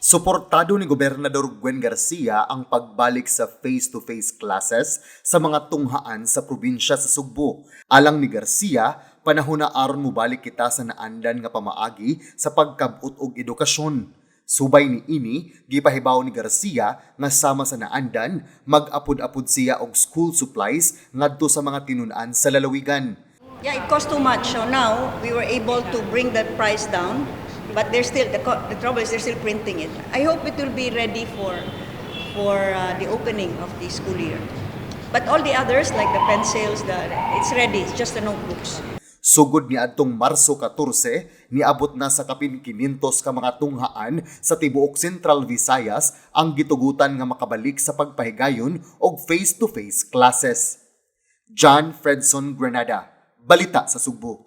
Suportado ni Gobernador Gwen Garcia ang pagbalik sa face-to-face classes sa mga tunghaan sa probinsya sa Sugbo. Alang ni Garcia, panahon na aron mobalik kita sa naandan nga pamaagi sa pagkab-ot og edukasyon. Subay ni ini, gipahibaw ni Garcia nga sama sa naandan, mag-apod-apod siya og school supplies ngadto sa mga tinun-an sa lalawigan. Yeah, it cost too much. So now we were able to bring that price down, but they're still the trouble is they're still printing it. I hope it will be ready for the opening of the school year. But all the others, like the pencils, the it's ready. It's just the notebooks. Sugod ni adtong Marso 14, niabot na sa kapin 500 ka mga tunghaan sa tibuok Central Visayas ang gitugutan nga makabalik sa pagpahigayon og face-to-face classes. John Fredson Granada, Balita sa Sugbo.